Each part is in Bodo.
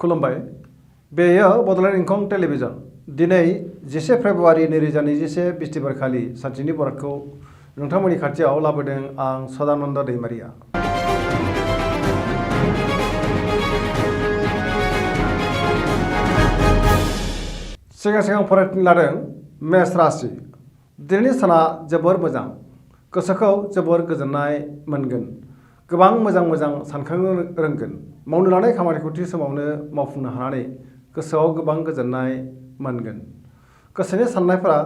खुलुमबाय बेयो बड'लेण्ड इंखं टेलिभिजन दिनै 10 फेब्रुवारि 2021 बिस्तिबारखालि सानसेनि बरादखौ नोंथांमोननि खाथियाव लाबोदों आं सदानन्द दैमारिया। सिगां फरायनो लादों मेष राशि। दिनैनि साना जोबोर मोजां, गोसोखौ जोबोर गोजोननाय मोनगोन, गोबां मोजां सानखांनो रोंगोन, मावनो लानाय खामानिखौ थि समावनो मावफुंनो हानानै गोसोआव गोबां गोजोननाय मोनगोन। गोसोनि साननायफोरा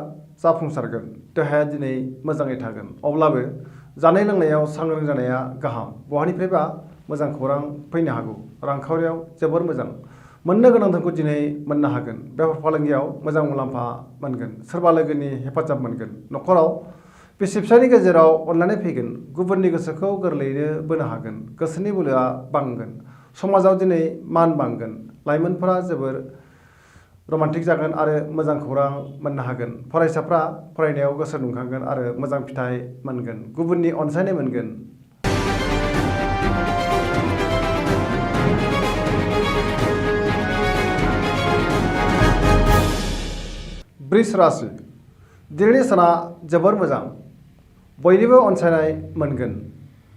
जाफुंसारगोन, देहाया दिनै मोजाङै थागोन। अब्लाबो जानाय लोंनायाव सांग्रां जानाया गाहाम। बहानिफ्रायबा मोजां खौरां फैनो हागौ। रांखावरियाव जोबोर मोजां, मोननो गोनांफोरखौ दिनै मोननो हागोन। बेफार फालांगियाव मोजां मुलाम्फा मोनगोन, सोरबा लोगोनि हेफाजाब मोनगोन। न'खराव बिसि फिसायनि गेजेराव अनलायनाय फैगोन, गुबुननि गोसोखौ गोरलैयैनो बोनो हागोन। गोसोनि बोलोआ बांगोन, समाजाव दिनै मान बांगोन। लाइमोनफोरा जोबोर रमान्टिक जागोन आरो मोजां खौरां मोननो हागोन। फरायसाफ्रा फरायनायाव गोसो दुंखांगोन आरो मोजां फिथाइ मोनगोन, गुबुननि अनसायनाय मोनगोन। वृष राशि। दिनैनि साना जोबोर मोजां, बयनिबो अनसायनाय मोनगोन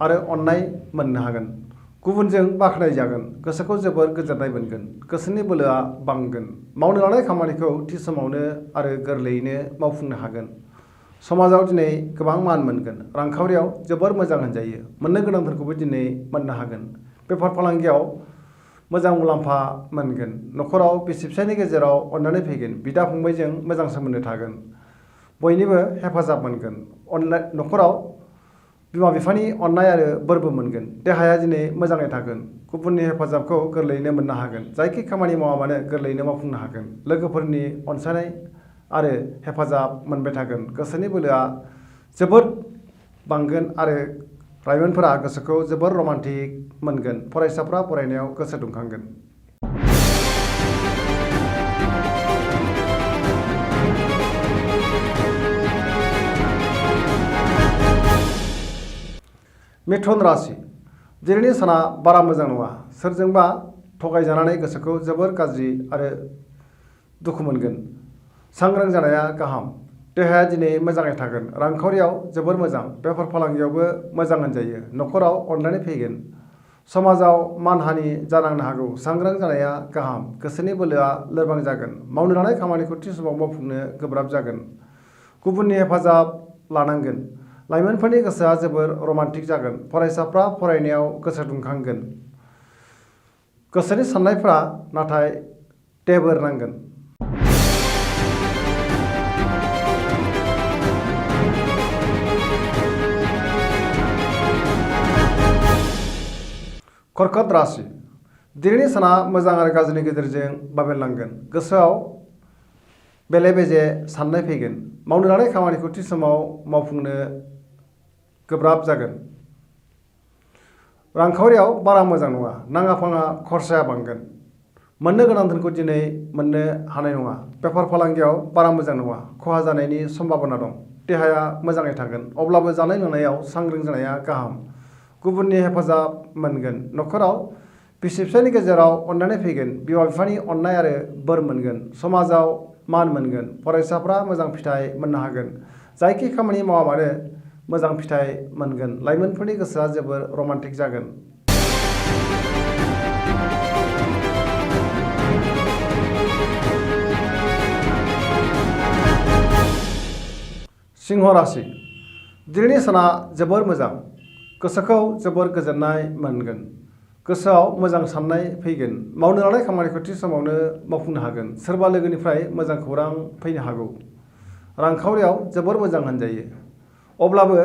आरो अननाय मोननो हागोन। गुबुनजों बाख्नायजागोन, गोसोखौ जोबोर गोजोननाय मोनगोन। गोसोनि बोलोआ बांगोन, मावनो लानाय खामानिखौ थि समावनो आरो गोरलैयैनो मावफुंनो हागोन। समाजाव दिनै गोबां मान मोनगोन। रांखावरियाव जोबोर मोजां होनजायो, मोननो गोनांफोरखौबो दिनै मोननो हागोन। बेफार फालांगियाव मोजां मुलाम्फा मोनगोन। न'खराव बिसि फिसायनि गेजेराव अननानै फैगोन, बिदा फंबायजों मोजां सोमोन्दो थागोन, बयनिबो हेफाजाब मोनगोन। न'खराव बिमा बिफानि अननाय आरो बोरबो मोनगोन। देहाया दिनै मोजाङै थागोन, गुबुननि हेफाजाबखौ गोरलैयैनो मोननो हागोन। जायखि खामानि मावा मानो गोरलैयैनो मावफुंनो हागोन। लोगोफोरनि अनसायनाय आरो हेफाजाब मोनबाय थागोन। गोसोनि बोलोआ जोबोद बांगोन आरो लाइमोनफोरा गोसोखौ जोबोर रमान्टिक मोनगोन। फरायसाफ्रा फरायनायाव गोसो दुंखांगोन। मिथुन राशि। दिनैनि साना बारा मोजां नङा, सोरजोंबा थगायजानानै गोसोखौ जोबोर गाज्रि आरो दुखु मोनगोन। सांग्रां जानाया गाहाम, देहाया दिनै मोजाङै थागोन। रांखावरियाव जोबोर मोजां, बेफार फालांगियावबो मोजां होनजायो। न'खराव अनलायनाय फैगोन, समाजाव मानहानि जानांनो हागौ। सांग्रां जानाया गाहाम, गोसोनि बोलोआ लोरबां जागोन, मावनो लानाय खामानिखौ थि समाव मावफुंनो गोब्राब जागोन। गुबुननि हेफाजाब लानांगोन। लाइमोनफोरनि गोसोआ जोबोर रमान्टिक जागोन। फरायसाफ्रा फरायनायाव गोसो दुंखांगोन। गोसोनि साननायफ्रा नाथाय टेबोर नांगोन। कर्कट राशि। दिनैनि साना मोजां आरो गाज्रिनि गेजेरजों बाबेनलांगोन। गोसोआव बेले बेजे साननाय फैगोन, मावनो लानाय खामानिखौ थि समाव मावफुंनो गोब्राब जागोन। रांखावरियाव बारा मोजां नङा, नाङा फाङा खरसाया बांगोन। मोननो गोनांफोरखौ दिनै मोननो हानाय नङा। बेफार फालांगियाव बारा मोजां नङा, खहा जानायनि सम्भाबना दं। देहाया मोजाङै थागोन, अब्लाबो जानाय लोंनायाव सांग्रां जानाया गाहाम। गुबुननि हेफाजाब मोनगोन। न'खराव बिसि फिसायनि गेजेराव अननाय फैगोन, बिमा बिफानि अननाय आरो बोर मोनगोन। समाजाव मान मोनगोन। फरायसाफ्रा मोजां फिथाइ मोननो हागोन। जायखि खामानि मावा मानो मोजां फिथाइ मोनगोन। लाइमोनफोरनि गोसोआ जोबोर रमान्टिक जागोन। सिंह राशि। दिनैनि साना जोबोर मोजां, गोसोखौ जोबोर गोजोननाय मोनगोन। गोसोआव मोजां साननाय फैगोन, मावनो लानाय खामानिखौ थि समावनो मावफुंनो हागोन। सोरबा लोगोनिफ्राय मोजां खौरां फैनो हागौ। रांखावरियाव जोबोर मोजां होनजायो, अब्लाबो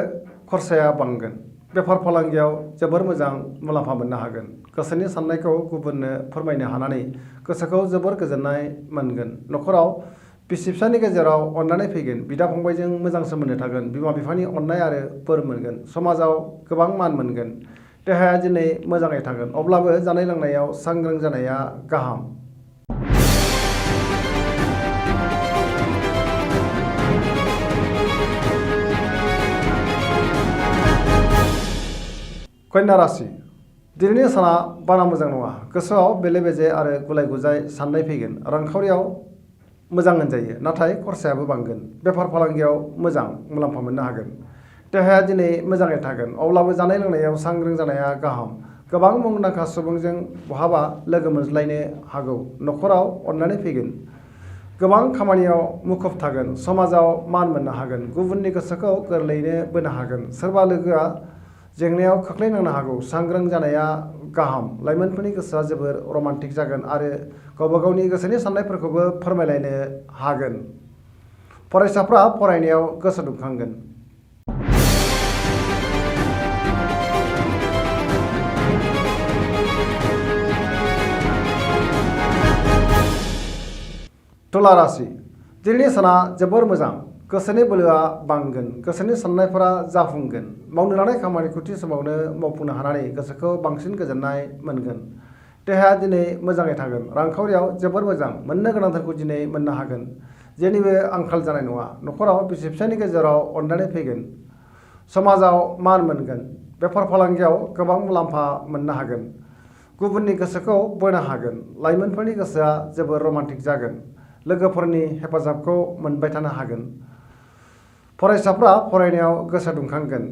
खरसाया बांगोन। बेफार फालांगियाव जोबोर मोजां मुलाम्फा मोननो हागोन। गोसोनि साननायखौ गुबुननो फोरमायनो हानानै गोसोखौ जोबोर गोजोननाय मोनगोन। न'खराव बिसि फिसायनि गेजेराव अननाय फैगोन, बिदा फंबायजों मोजां सोमोन्दो थागोन, बिमा बिफानि अननाय आरो बोर मोनगोन। समाजाव गोबां मान मोनगोन। देहाया दिनै मोजाङै थागोन, अब्लाबो जानाय लोंनायाव सांग्रां जानाया गाहाम। कन्या राशि। दिनैनि साना बारा मोजां नङा। गोसोआव बेले बेजे आरो गुलाय गुजाय साननाय फैगोन। रांखावरियाव मोजां होनजायो, नाथाय खरसायाबो बांगोन। बेफार फालांगियाव मोजां मुलाम्फा मोननो हागोन। देहाया दिनै मोजाङै थागोन, अब्लाबो जानाय लोंनायाव सांग्रां जानाया गाहाम। गोबां मुंदांखा सुबुंजों बहाबा लोगो मोनज्लायनो हागौ। न'खराव अननानै फैगोन। गोबां खामानियाव मुखुब थागोन। समाजाव मान मोननो हागोन। गुबुननि गोसोखौ गोरलैयैनो बोनो हागोन। सोरबा लोगोआ जेंनायाव खोख्लैनांनो हागौ। सांग्रां जानाया गाहाम। लाइमोनफोरनि गोसोआ जोबोर रमान्टिक जागोन आरो गावबा गावनि गोसोनि साननायफोरखौबो फोरमायलायनो हागोन। फरायसाफ्रा फरायनायाव गोसो दुंखांगोन। तुला राशि दिनैनि साना जोबोर मोजां। गोसोनि बोलोआ बांगोन। गोसोनि साननायफोरा जाफुंगोन। मावनो लानाय खामानिखौ थि समावनो मावफुंनो हानानै गोसोखौ बांसिन गोजोननाय मोनगोन। देहाया दिनै मोजाङै थागोन। रांखावरियाव जोबोर मोजां। मोननो गोनांथारखौ दिनै मोननो हागोन। जेनिबो आंखाल जानाय नङा। न'खराव बिसि फिसायनि गेजेराव अननानै फैगोन। समाजाव मान मोनगोन। बेफार फालांगियाव गोबां मुलाम्फा मोननो हागोन। गुबुननि गोसोखौ बोनो हागोन। लाइमोनफोरनि गोसोआ जोबोर रमान्टिक जागोन। लोगोफोरनि हेफाजाबखौ मोनबाय थानो हागोन। फरायसाफ्रा फरायनायाव गोसो दुंखांगोन।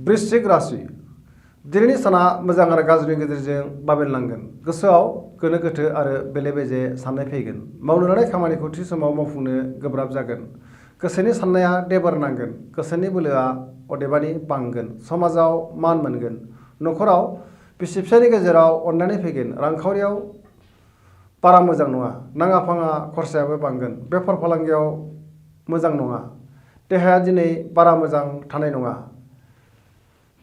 वृश्चिक राशि दिनैनि साना मोजां आरो गाज्रिनि गेजेरजों बाबेनलांगोन। गोसोआव गोनो गोथो आरो बेले बेजे साननाय फैगोन। मावनो लानाय खामानिखौ थि समाव मावफुंनो गोब्राब जागोन। गोसोनि साननाया देबार नांगोन। गोसोनि बोलोआ अदेबानि बांगोन। समाजाव मान मोनगोन। न'खराव बिसि फिसायनि गेजेराव अननानै फैगोन। रांखावरियाव बारा मोजां नङा। नाङा फाङा खरसायाबो बांगोन। बेफार फालांगियाव मोजां नङा। देहाया दिनै बारा मोजां थानाय नङा।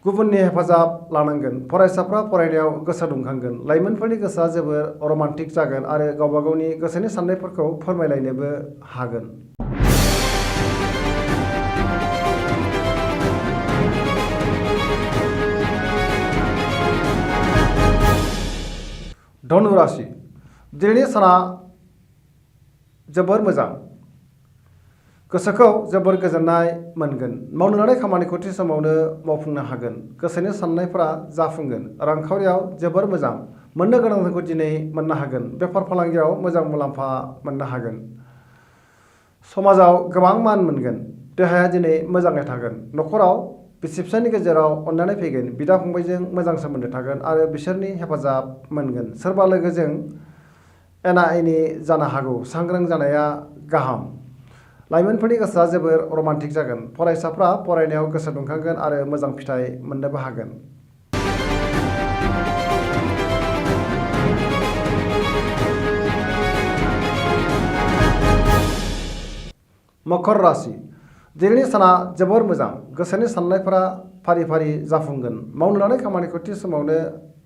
गुबुननि हेफाजाब लानांगोन। फरायसाफ्रा फरायनायाव गोसो दुंखांगोन। लाइमोनफोरनि गोसोआ जोबोर रमान्टिक जागोन आरो गावबा गावनि गोसोनि साननायफोरखौ फोरमायलायनोबो हागोन। धनु राशि दिनैनि साना जोबोर मोजां। गोसोखौ जोबोर गोजोननाय मोनगोन। मावनो लानाय खामानिखौ थि समावनो मावफुंनो हागोन। गोसोनि साननायफोरा जाफुंगोन। रांखावरियाव जोबोर मोजां। मोननो गोनांखौ दिनै मोननो हागोन। बेफार फालांगियाव मोजां मुलाम्फा मोननो हागोन। समाजाव गोबां मान मोनगोन। देहाया दिनै मोजाङै थागोन। न'खराव बिसि फिसायनि गेजेराव अननानै फैगोन। बिदा फंबायजों मोजां सोमोन्दो थागोन आरो बिसोरनि हेफाजाब मोनगोन। सोरबा लोगोजों एना एनि जानो हागौ। सांग्रां जानाया गाहाम। लाइमोनफोरनि गोसोआ जोबोर रमान्टिक जागोन। फरायसाफ्रा फरायनायाव गोसो दुंखांगोन आरो मोजां फिथाइ मोननोबो हागोन। मकर राशि दिनैनि साना जोबोर मोजां। गोसोनि साननायफोरा फारि फारि जाफुंगोन। मावनो लानाय खामानिखौ थि समावनो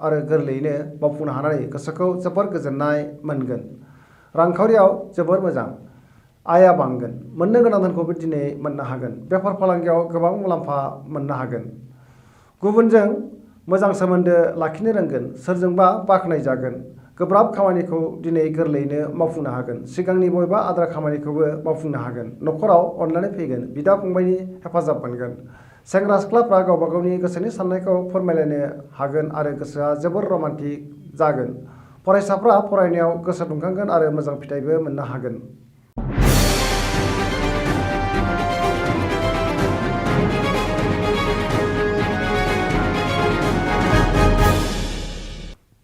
आरो गोरलैयैनो मावफुंनो हानानै गोसोखौ जोबोर गोजोननाय मोनगोन। रांखावरियाव जोबोर मोजां। आयआ बांगोन। मोननो गोनां धोनखौबो दिनै मोननो हागोन। बेफार फालांगियाव गोबां मुलाम्फा मोननो हागोन। गुबुनजों मोजां सोमोन्दो लाखिनो रोंगोन। सोरजोंबा बाख्नायजागोन। गोब्राब खामानिखौ दिनै गोरलैयैनो मावफुंनो हागोन। सिगांनि बबेबा आद्रा खामानिखौबो मावफुंनो हागोन। न'खराव अननानै फैगोन। बिदा फंबायनि हेफाजाब मोनगोन। सेंग्रा सिख्लाफ्रा गावबा गावनि गोसोनि साननायखौ फोरमायलायनो हागोन आरो गोसोआ जोबोर रमान्टिक जागोन। फरायसाफ्रा फरायनायाव गोसो दुंखांगोन आरो मोजां फिथाइबो मोननो हागोन।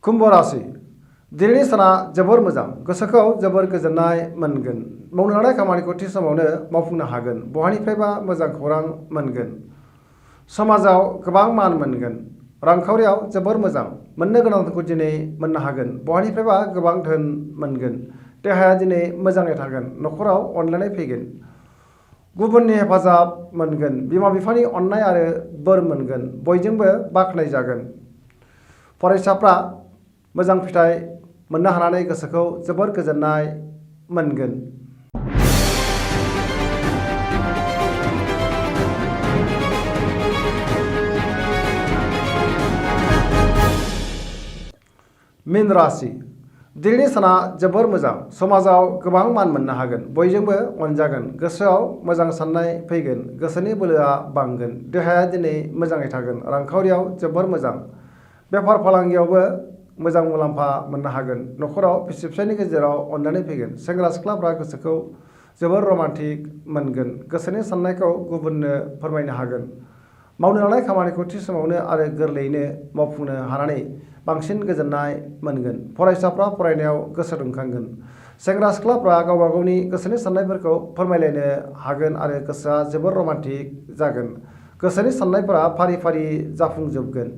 कुम्भ राशि दिनैनि साना जोबोर मोजां। गोसोखौ जोबोर गोजोननाय मोनगोन। मावनो लानाय खामानिखौ थि समावनो मावफुंनो हागोन। बहानिफ्रायबा मोजां खौरां मोनगोन। समाजाव गोबां मान मोनगोन। रांखावरियाव जोबोर मोजां। मोननो गोनांखौ दिनै मोननो हागोन। बहानिफ्रायबा गोबां धोन मोनगोन। देहाया दिनै मोजाङै थागोन। न'खराव अनलायनाय फैगोन। गुबुननि हेफाजाब मोनगोन। बिमा बिफानि अननाय आरो बोर मोनगोन। बयजोंबो बाख्नायजागोन। फरायसाफ्रा मोजां फिथाइ मोननो हानानै गोसोखौ जोबोर गोजोननाय मोनगोन। मीन राशि दिनैनि साना जोबोर मोजां समाजाव गोबां मान मोननो हागोन बयजोंबो अनजागोन गोसोआव मोजां साननाय फैगोन गोसोनि बोलोआ बांगोन देहाया दिनै मोजाङै थागोन रांखावरियाव जोबोर मोजां बेफार फालांगियावबो मोजां मुलाम्फा मोननो हागोन न'खराव बिसि फिसायनि गेजेराव अनलायनाय फैगोन सेंग्रा सिख्लाफ्रा गोसोखौ जोबोर रमान्टिक मोनगोन गोसोनि साननायखौ गुबुननो फोरमायनो हागोन मावनो लानाय खामानिखौ थि समावनो आरो गोरलैयैनो मावफुंनो हानानै बांसिन गोजोननाय मोनगोन फरायसाफ्रा फरायनायाव गोसो दुंखांगोन सेंग्रा सिख्लाफ्रा गावबा गावनि गोसोनि साननायफोरखौ फोरमायलायनो हागोन आरो गोसोआ जोबोर रमान्टिक जागोन गोसोनि साननायफोरा फारि फारि जाफुंजोबगोन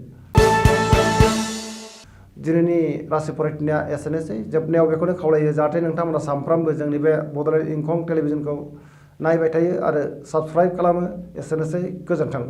दिनैनि राशि फरायथिनाया एसेनोसै जोबनायाव बेखौनो खावलायो जाहाथे नोंथांमोना सानफ्रामबो जोंनि बे बड'लेण्ड इंखं टेलिभिजनखौ नायबाय थायो आरो साबस्क्राइब खालामो एसेनोसै गोजोन्थों।